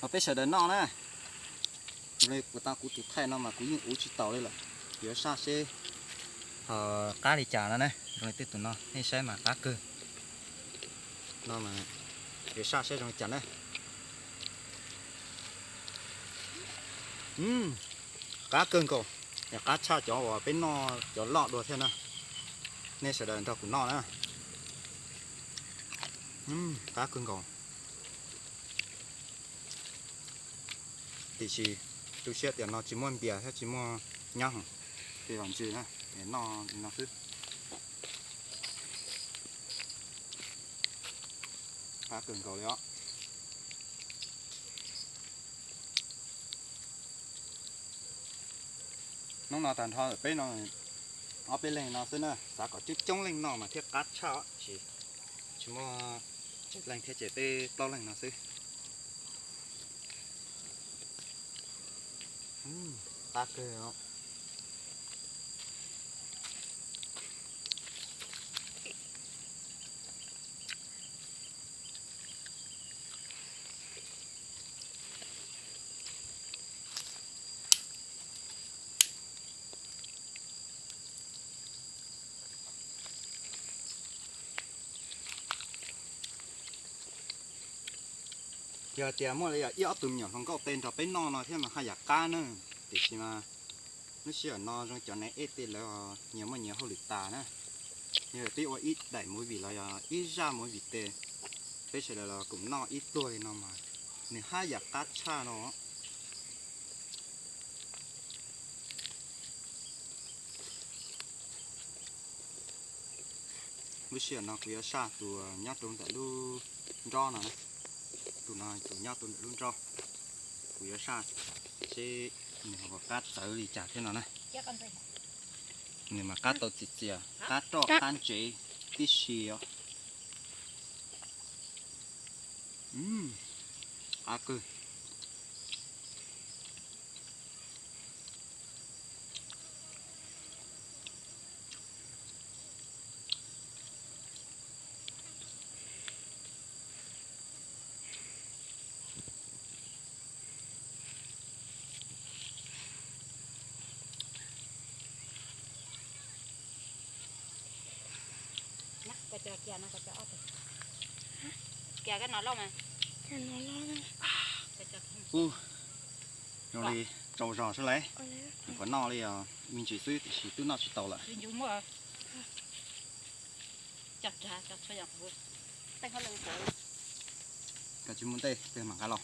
Peb sawv daws noj na. Kuv tau kuv tus thaij no mas kuv yeej ua tsis taus li lawm. Yuav saj seb ho qab li cas no na. Zoo li tej tus no nej saib mas qab kawg. No mas yuav saj seb zoo li cas na. Qab kawg nkaus, yog qab tshaj cov uas peb noj cov loj dua thiab na. Nej sawv daws nrog kuv noj na. Qab kawg nkaus. Tiam sis tu siab tias no tsis muaj npias thiab tsis muaj nyab, ces los ntsws na, noj li no xwb. Qab kawg nkaus li os. Hnub no tag nrho peb no ob peb leeg no xwb na, xav kom coob coob leej noj mas thiaj qab tshaj os, tsis, tsis muaj tsawg leej thiab ces peb plaub leeg no xwb. Qab kawg. Yog tias muaj li yog ib ob tug me nyuam hluas nkauj tes nrog peb noj no thiab mas haj yam qab na. Tiam sis mas lub sij hawm no zoo cov neeg ej tej lawv nyias muaj nyias hauj lwm tas na. Yog peb ua ib daim movie los yog ib zaj movie tes, peb sawv daws los koom noj ib pluag li no mas nws haj yam qab tshaj no. Lub sij hawm no kuv yuav saj tus nyob rau ntawm lub nrob no, tus no tus nyob rau ntawm lub nrob, kuv yuav saj seb nws ho qab txawv li cas thiab no na. Nws mas qab tau txias txias, qab roj qab ntsev tib si os. Qab kawg. Ub, zoo li tsaus zog sab lawm. Kuv noj li os, me ntsis xwb tiam sis twb noj tsis tau lawm. Koj tsis muaj ntej peb mam nqa los.